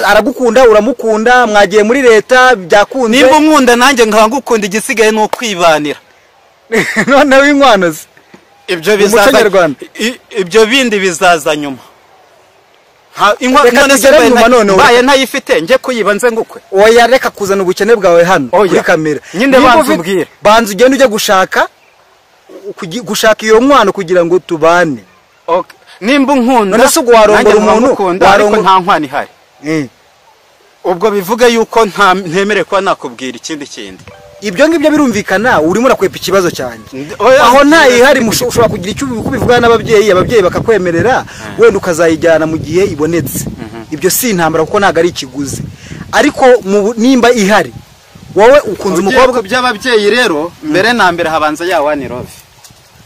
Aragukunda, uramukunda, mwagiye muri leta byakunze. Nimba unkunda nanjye nkaba ngukunda, igisigaye ni ukwibanira. Noneho inkwano se? Ibyo bizaza, ibyo bindi bizaza nyuma. Reka tugere nyuma noneho. Mbaye ntayifite njye kuyiba nze ngukwe. Oya, reka kuzana ubukene bwawe hano kuri kamera. Nyine banza ubwire. Banza ugende ujye gushaka iyo nkwano kugira ngo tubane. Okay. Nimba unkunda none se ubwo warongora umuntu ariko nta nkwano ihari. Ubwo bivuga yuko nta ntemere kuba nakubwira ikindi kindi. Ibyo ngibyo birumvikana, urimo urakwepa ikibazo cyanjye. Aho ntayihari ushobora kugira icyo ubivugana n'ababyeyi, ababyeyi bakakwemerera, wenda ukazayijyana mu gihe ibonetse. Ibyo si intambara kuko ntabwo ari ikiguzi. Ariko nimba ihari wowe ukunze umukobwa. By'ababyeyi rero mbere na mbere habanza ya one love.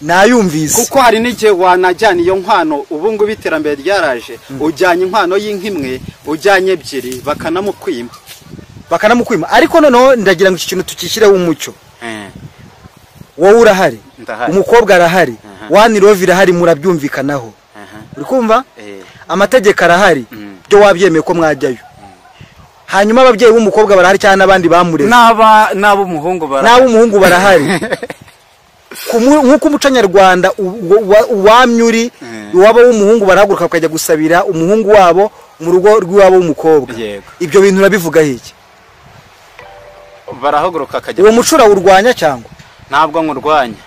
Nayumvise. Kuko hari n'igihe wanajyana iyo nkwano, ubu ngubu iterambere ryaraje, ujyanye inkwano y'inka imwe, ujyanye ebyiri, bakanamukwima. Bakanamukwima. Ariko noneho ndagira ngo iki kintu tukishyireho umucyo. Wowe urahari, umukobwa arahari, one love irahari, murabyumvikanaho. Uri kumva? Amategeko arahari, byo wabyemeye ko mwajyayo. Hanyuma ababyeyi b'umukobwa barahari cyane n'abandi bamureze. N'ab'umuhungu barahari. N'ab'umuhungu barahari. Nk'uko umuco nyarwanda uwamye uri iwabo w'umuhungu barahaguruka bakajya gusabira umuhungu wabo mu rugo rw'iwabo w'umukobwa. Ibyo bintu urabivugaho iki? Barahaguruka akajya. Uwo muco urawurwanya cyangwa? Ntabwo nkurwanya.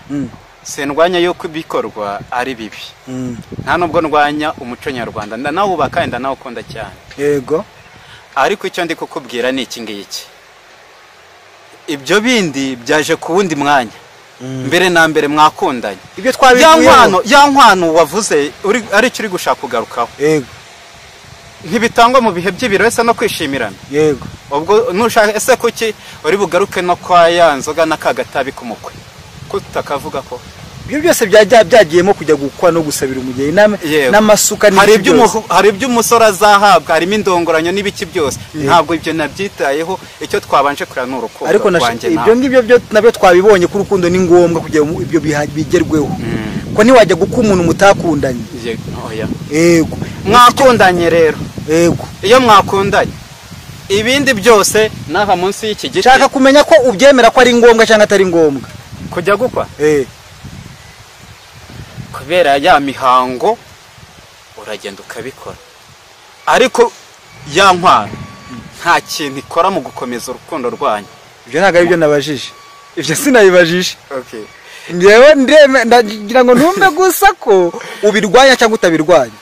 Sindwanya yuko ibikorwa ari bibi. Nta nubwo ndwanya umuco nyarwanda, ndanawubaka kandi ndanawukunda cyane. Yego. Ariko icyo ndi kukubwira ni iki ngiki. Ibyo bindi byaje ku wundi mwanya. Mbere na mbere mwakundanye. Ibyo twabivuyeho. Ya nkwano wavuze ari cyo uri gushaka kugarukaho. Yego. Ntibitangwa mu bihe by'ibiro ese no kwishimirana. Yego. Ubwo nushaka ese kuki uri bugaruke no kwa ya nzoga na kagatabi kumukwe? Kutakavuga ko ibyo byose byagiyemo kujya gukwa no gusabira umugeni n'amasuka n'ibyo. Hari ibyo umusore azahabwa, harimo indongoranyo n'ibiki byose. Ntabwo ibyo nabyitayeho, icyo twabanje kureba ni urukundo. Ariko ibyo ngibyo byo nabyo twabibonye ko urukundo ni ngombwa kugira ngo ibyo bigerweho. Ko ntiwajya gukwa umuntu mutakundanye. Yego. Mwakundanye rero. Yego. Iyo mwakundanye ibindi byose naha munsi y'iki giti. Shaka kumenya ko ubyemera ko ari ngombwa cyangwa atari ngombwa. Kujya gukwa? Kubera ya mihango uragenda ukabikora. Ariko ya nkwano nta kintu ikora mu gukomeza urukundo rwanyu. Ibyo ntabwo ari byo nabajije. Ibyo sinabibajije. Okay. Ngewe ndagira ngo ntumbe gusa ko ubirwanya cyangwa utabirwanya.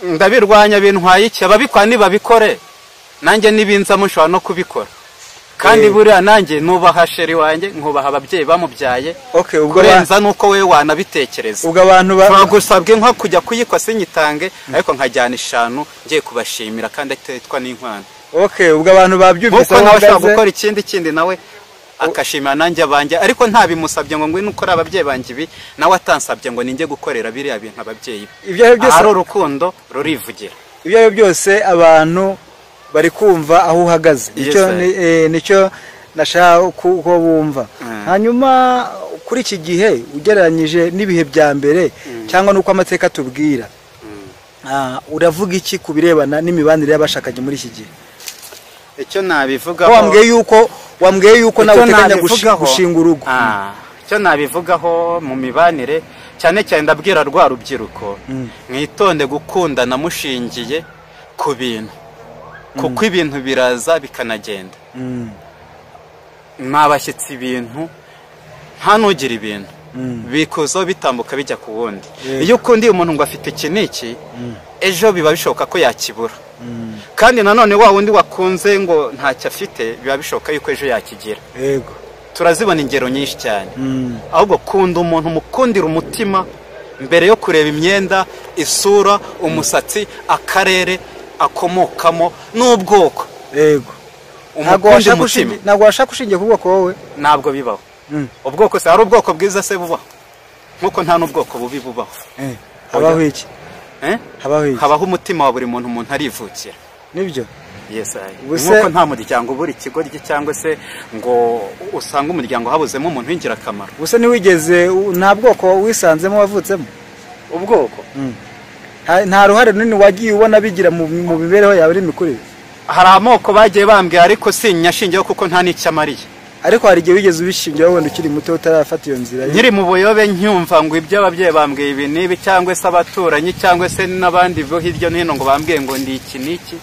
Ndabirwanya bintwaye iki? Ababikora nibabikore. Nanjye nibinza mushobora no kubikora. Kandi buriya nanjye nubaha sheri wanjye, nkubaha ababyeyi bamubyaye. Okay, ubwo kurenza nuko wewe wanabitekereza. Ubwo abantu bagusabwe nko kujya kuyikwa sinyitange, ariko nkajyana 5 ngiye kubashimira kandi atetwa n'inkwano. Okay, ubwo abantu babyumvise aho bahagaze gukora ikindi kindi nawe akashimira nanjye abanjye, ariko ntabimusabye ngo ngwino ukore ababyeyi banjye ibi, nawe atansabye ngo ninjye gukorera biriya bintu ababyeyi. Ibyo byose ari urukundo rurivugira. Ibyo byose abantu bari kumva aho uhagaze. Nicyo nicyo nashaka ko bumva. Hanyuma Kuri iki gihe ugereranyije n'ibihe bya mbere cyangwa n'uko amateka tubwira, uravuga iki ku birebana n'imibanire y'abashakanye muri iki gihe? Icyo nabivugaho, wambwiye yuko nawe uteganya gushinga urugo. Icyo nabivugaho mu mibanire, cyane cyane ndabwira rwa rubyiruko, mwitonde gukundana mushingiye ku bintu, kuko ibintu biraza bikanagenda. Mwabashyitsi ibintu, nta nugira ibintu bikuzo bitambuka bijya ku wundi. Iyo ukundiye umuntu ngo afite iki n'iki, ejo biba bishoboka ko yakibura. Kandi nanone wa wundi wakunze ngo ntacyo afite, biba bishoboka yuko ejo yakigira. Yego. Turazibona ingero nyinshi cyane. Ahubwo kunda umuntu, mukundira umutima mbere yo kureba imyenda, isura, umusatsi, akarere akomokamo n'ubwoko. Yego. Ntabwo washaka ushingiye ku bwoko wowe? Ntabwo bibaho. Ubwoko se hari ubwoko bwiza se bubaho? Nkuko nta n'ubwoko bubi bubaho. Habaho iki? Habaho iki? Habaho umutima wa buri muntu, umuntu arivukira. Nibyo? Yes, nkuko nta muryango ubura ikigoryi cyangwa se ngo usanga umuryango habuzemo umuntu w'ingirakamaro. Ubuse ntiwigeze, nta bwoko wisanzemo wavutsemo? Ubwoko? Nta ruhare runini wagiye ubona bigira mu mibereho yawe n'imikurire? Hari amoko bagiye bambwira ariko sinyashingiyeho kuko nta n'icyo amariye. Ariko hari igihe wigeze ubishingiraho wenda ukiri muto utarafata iyo nzira? Nkiri mu buyobe ncyumva ngo ibyo ababyeyi bambwiye ibi n'ibi, cyangwa se abaturanyi cyangwa se n'abandi bo hirya no hino ngo bambwiye ngo ndi iki n'iki,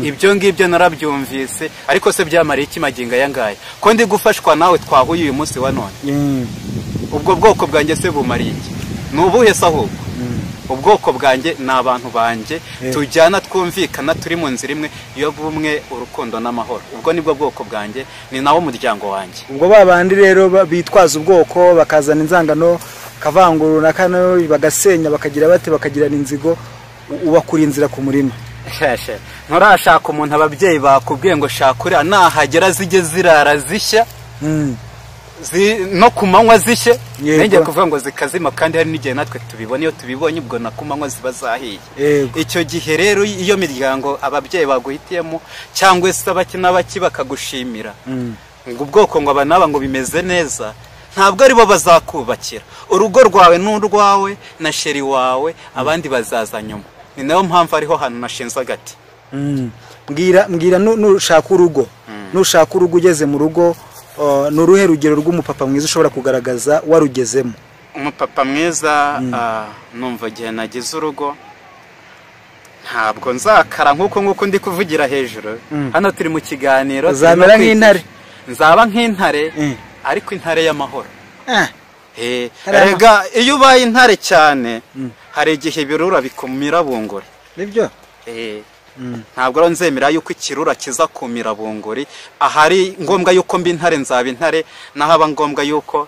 ibyo ngibyo narabyumvise, ariko se byamariye iki magingo aya ngaya? Ko ndi gufashwa nawe twahuye uyu munsi wa none, ubwo bwoko bwanjye se bumariye iki? Ni ubuhe se ahubwo? Ubwoko bwanjye ni abantu banjye tujyana, twumvikana, turi mu nzira imwe yo bumwe, urukundo n'amahoro. Ubwo nibwo bwoko bwanjye, ni nawo muryango wanjye. Ubwo babandi rero bitwaza ubwoko bakazana inzangano, kavangura runaka, bagasenya, bakagira bate, bakagirana inzigo, ubakura inzira ku murima. Nturashaka umuntu ababyeyi bakubwiye ngo shaka uriya, nahagera zijye zirara zishya, no ku manywa zishye, nenge kuvuga ngo zikazima, kandi hari n'igihe natwe tubibona, iyo tubibonye ubwo na ku manywa ziba zahiye. Icyo gihe rero iyo miryango ababyeyi baguhitiyemo cyangwa se abaki n'abaki bakagushimira ngo ubwoko ngo aba n'aba ngo bimeze neza, ntabwo aribo bazakubakira urugo rwawe n'urwawe na sheri wawe, abandi bazaza nyuma. Ni nayo mpamvu ariho hantu nashinze agati. Mbwira nushaka urugo, nushaka urugo ugeze mu rugo, ni uruhe rugero rw'umupapa mwiza ushobora kugaragaza warugezemo? Umupapa mwiza, numva igihe nagize urugo ntabwo nzakara nk'uko ndi kuvugira hejuru. Hano turi mu kiganiro, uzamera nk'intare. Nzaba nk'intare, ariko intare y'amahoro. Erega iyo ubaye intare cyane hari igihe ibirura bikumira bunguri. Nibyo? Ntabwo rero nzemera yuko ikirura kiza kumira bunguri. Ahari ngombwa yuko mba intare nzaba intare, naho ngombwa yuko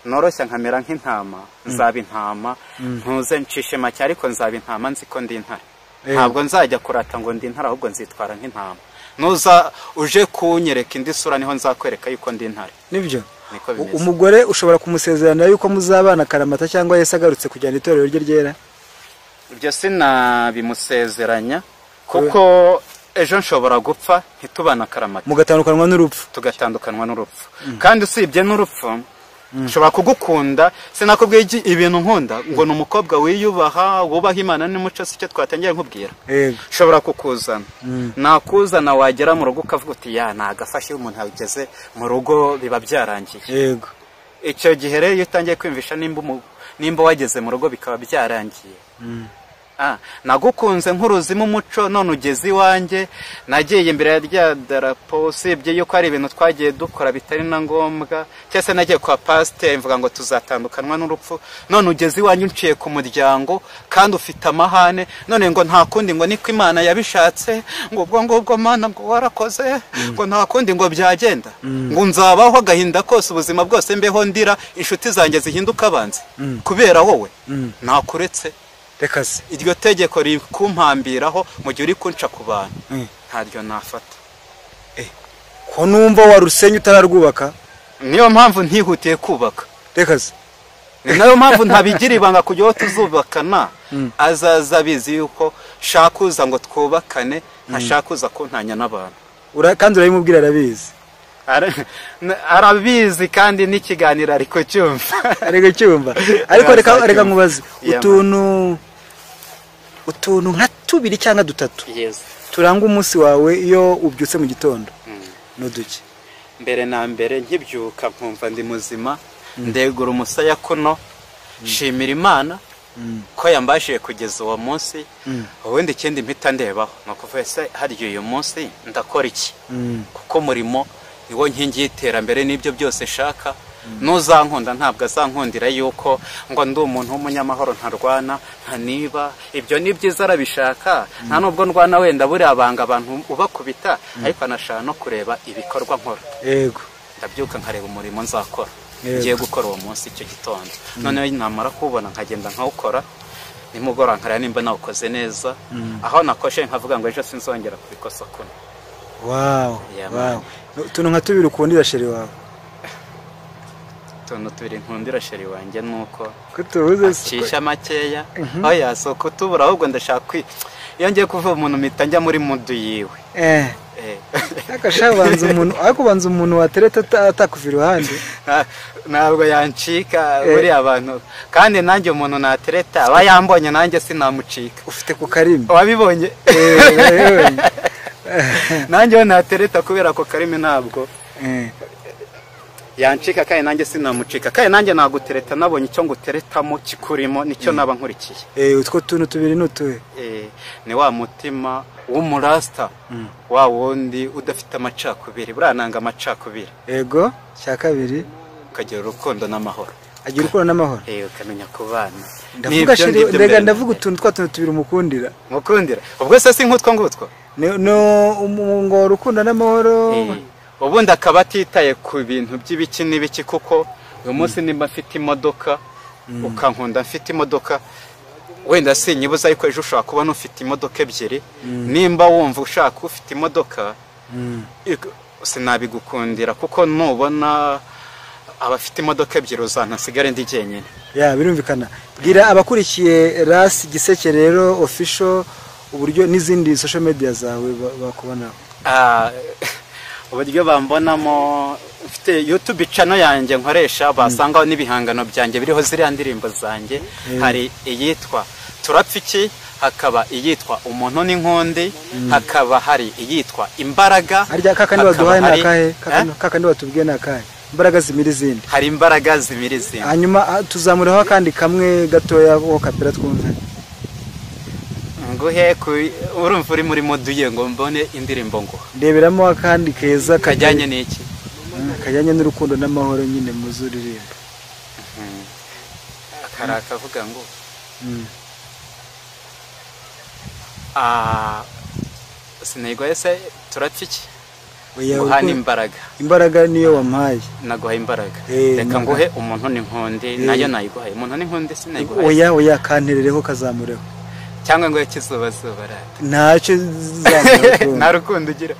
noroshya nkamera nk'intama nzaba intama, ntuze ncishe make ariko nzaba intama nzi ko ndi intare. Ntabwo nzajya kurata ngo ndi intare, ahubwo nzitwara nk'intama. Nuza uje kunyereka indi sura niho nzakwereka yuko ndi intare. Nibyo? Umugore ushobora kumusezerana yuko muzabana karamata cyangwa Yesu agarutse kujyana itorero rye ryera? Ibyo sinabimusezeranya, kuko ejo nshobora gupfa ntitubana karamata, mugatandukanwa n'urupfu. Tugatandukanwa n'urupfu. Kandi usibye n'urupfu, nshobora kugukunda, sinakubwiye ibintu nkunda ngo ni umukobwa wiyubaha, wubaha Imana n'umuco, si cyo twatangiye nkubwira. Nshobora kukuzana, nakuzana wagera mu rugo ukavuga uti ya nagafashe, umuntu ageze mu rugo biba byarangiye. Yego. Icyo gihe rero iyo utangiye kwiyumvisha nimba wageze mu rugo bikaba byarangiye, nagukunze nk'uruzima umuco, none ugeze iwanjye nagiye imbere ya rya darapo, usibye yuko hari ibintu twagiye dukora bitari na ngombwa, cyangwa se nagiye kwa pasiteri mvuga ngo tuzatandukanwa n'urupfu, none ugeze iwanjye unciye ku muryango kandi ufite amahane, none ngo nta kundi ngo niko Imana yabishatse, ngo ubwo ngubwo Mana ngo warakoze, ngo nta kundi ngo byagenda, ngo nzabaho agahinda kose ubuzima bwose mbeho ndira, inshuti zanjye zihinduka abanzi kubera wowe, nakuretse. Reka se iryo tegeko rikumpambiraho mu gihe uri kunca ku bantu, ntaryo nafata. Ko numva warusenye utararwubaka? Niyo mpamvu ntihutiye kubaka. Reka se ni nayo mpamvu ntabigira ibanga kujya aho tuzubakana, azaza abizi yuko shakuza ngo twubakane, ntashakuza kuntanya n'abantu. Kandi urabimubwira arabizi? Arabizi kandi n'ikiganiro ari kucyumva. Ari kucyumva. Ariko reka nkubaze utuntu nka tubiri cyangwa dutatu turanga umunsi wawe iyo ubyutse mu gitondo n'uduki. Mbere na mbere nkibyuka nkumva ndi muzima, ndegura umusaya kuno, shimira Imana ko yambashije kugeza uwo munsi. Ubundi ikindi mpita ndebaho ni ukuvuga ese harya uyu munsi ndakora iki, kuko umurimo niwo nkingi y'iterambere n'ibyo byose nshaka. Nuzankunda ntabwo azankundira yuko ngo ndi umuntu w'umunyamahoro ntarwana ntaniba, ibyo ni byiza arabishaka, nta nubwo ndwana wenda buriya banga abantu ubakubita, ariko anashaka no kureba ibikorwa nkora. Yego, ndabyuka nkareba umurimo nzakora ngiye gukora uwo munsi icyo gitondo, noneho namara kuwubona nkagenda nkawukora, nimugoroba nkareba nimba nawukoze neza, aho nakoshe nkavuga ngo ejo sinzongera kubikosa kuno. Wow, wow. Utuntu nka tubiri ukundira sheri wawe. Utuntu tubiri nkundira sheri wanjye nuko acisha makeya, oya si ukutubura ahubwo ndashaka iyo ngiye kuvuga umuntu mpita njya muri mudu yiwe. Ariko ubanza umuntu watereta atakuva iruhande ntabwo yancika buriya abantu, kandi nanjye umuntu natereta aba yambonye nanjye sinamucika. Ufite ku karimi wabibonye? Nanjye we natereta kubera ako karimi ntabwo yancika, kandi nanjye sinamucika, kandi nanjye nagutereta nabonye icyo nguteretamo kikurimo nicyo naba nkurikiye. Utwo tuntu tubiri n'utuhe? Ni wa mutima w'umurasta wa wundi udafite amacakubiri, buriya nanga amacakubiri. Yego, cya kabiri ukagira urukundo n'amahoro. Agira urukundo n'amahoro? Ukamenya kubana. Ndavuga ndavuga utuntu twa tuntu tubiri umukundira. Mukundira ubwo se si nk'utwo ngutwo? Ngo urukundo n'amahoro. Ubundi akaba atitaye ku bintu by'ibiki n'ibiki, kuko uyu munsi nimba mfite imodoka ukankunda mfite imodoka wenda sinyibuza, ariko ejo ushobora kubona ufite imodoka ebyiri, nimba wumva ushaka ufite imodoka sinabigukundira, kuko nubona abafite imodoka ebyiri uzantasigare ndi jyenyine. Ya, birumvikana. Bwira abakurikiye Ras Giseke rero official uburyo n'izindi social media zawe bakubonaho. Uburyo bambonamo, mfite YouTube channel yanjye nkoresha basangaho n'ibihangano byanjye biriho ziriya ndirimbo zanjye. Hari iyitwa Turapfiki, hakaba iyitwa Umuntu n'Inkundi, hakaba hari iyitwa Imbaraga. Harya kakandi baduhaye nakahe? Kakandi batubwiye nakahe? Imbaraga zimira izindi. Hari imbaraga zimira izindi. Hanyuma tuzamuraho kandi kamwe gatoya ko kapera twumve. Nguhe urumva uri muri moduye ngo mbone indirimbo ngo ndeberamo akandi keza kajyanye n'iki? Kajyanye n'urukundo n'amahoro nyine muzuririmba. Akaraka avuga ngo sinayigwaye se turapfiki? Nguha n'imbaraga. Imbaraga niyo wampaye. Naguhaye imbaraga. Reka nguhe umuntu n'inkundi nayo nayiguhaye. Umuntu n'inkundi sinayiguhaye. Oya oya, kanterereho kazamureho. Cyangwa ngo kizuba zuba rata. Ntacyo zamura. Nta rukundo ugira.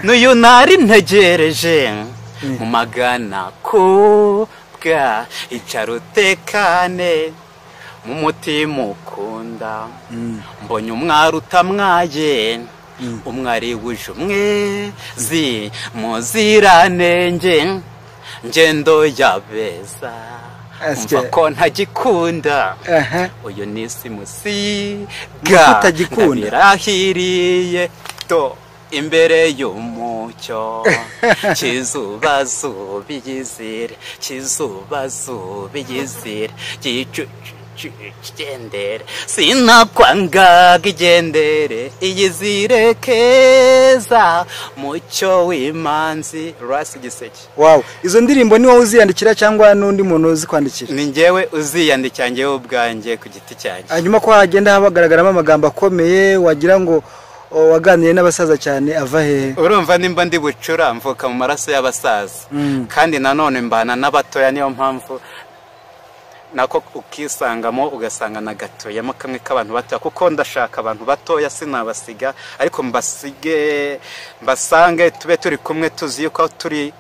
N'uyu nari ntegereje mu magana kubwa icara utekane mu mutima ukunda, mbonye umwari utamwaye, umwari wuje umwezi muziranenge, ngendo yabeza umva ko ntagikunda, uyu ni simusiga ndabirahiriye to imbere y'umucyo, kizuba zuba iyizire, kizuba zuba iyizire, gicu igendere, sinakwangaga igendere, iyizire keza mucyo w'imanzi. Ras Giseke. Wow, izo ndirimbo ni wowe uziyandikira cyangwa n'undi muntu uzikwandikira? Ni njyewe uziyandikira njyewe ubwanjye ku giti cyanjye. Hanyuma ko hagenda hagaragaramo amagambo akomeye wagira ngo waganiriye n'abasaza cyane, ava hehe? Urumva nimba ndi bucura mvuka mu maraso y'abasaza, kandi nanone mbana n'abatoya, niyo mpamvu nako ukisangamo ugasanga nagatoyemo kamwe k'abantu batoya, kuko ndashaka abantu batoya sinabasiga, ariko mbasige mbasange tube turi kumwe, tuzi yuko turi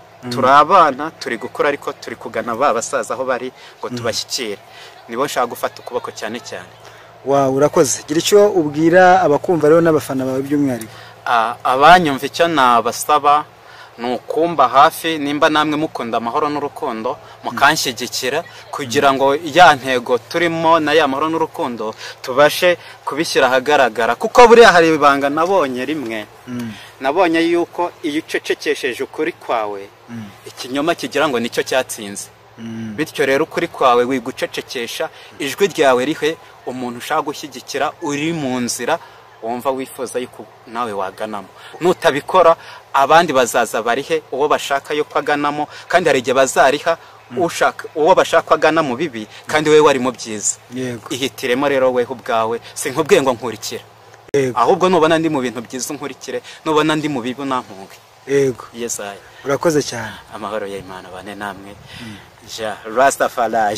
abana turi gukura, ariko turi kugana ba basaza aho bari ngo tubashyikire. Nibo nshaka gufata ukuboko cyane cyane. Wow, urakoze. Gira icyo ubwira abakumva rero n'abafana bawe by'umwihariko. Abanyumva icyo nabasaba Ni ukumba hafi, nimba namwe mukunda amahoro n'urukundo, mukanshyigikira kugira ngo ya ntego turimo na ya mahoro n'urukundo tubashe kubishyira ahagaragara. Kuko buriya hari ibanga nabonye rimwe, nabonye yuko iyo ucecekesheje ukuri kwawe, ikinyoma kigira ngo nicyo cyatsinze. Bityo rero ukuri kwawe wigucecekesha, ijwi ryawe rihe umuntu ushaka gushyigikira uri mu nzira wumva wifuza yuko nawe waganamo. Nutabikora, abandi bazaza barihe uwo bashaka yuko aganamo, kandi hari igihe bazariha ushaka uwo bashaka agana mu bibi kandi wowe wari mu byiza. Ihitiremo rero weho ubwawe, sinkubwiye ngo nkurikire, ahubwo nubona ndi mu bintu byiza unkurikire, nubona ndi mu bibi unampunge. Yesaya. Urakoze cyane. Amahoro y'Imana bane namwe. Ja Rastafari.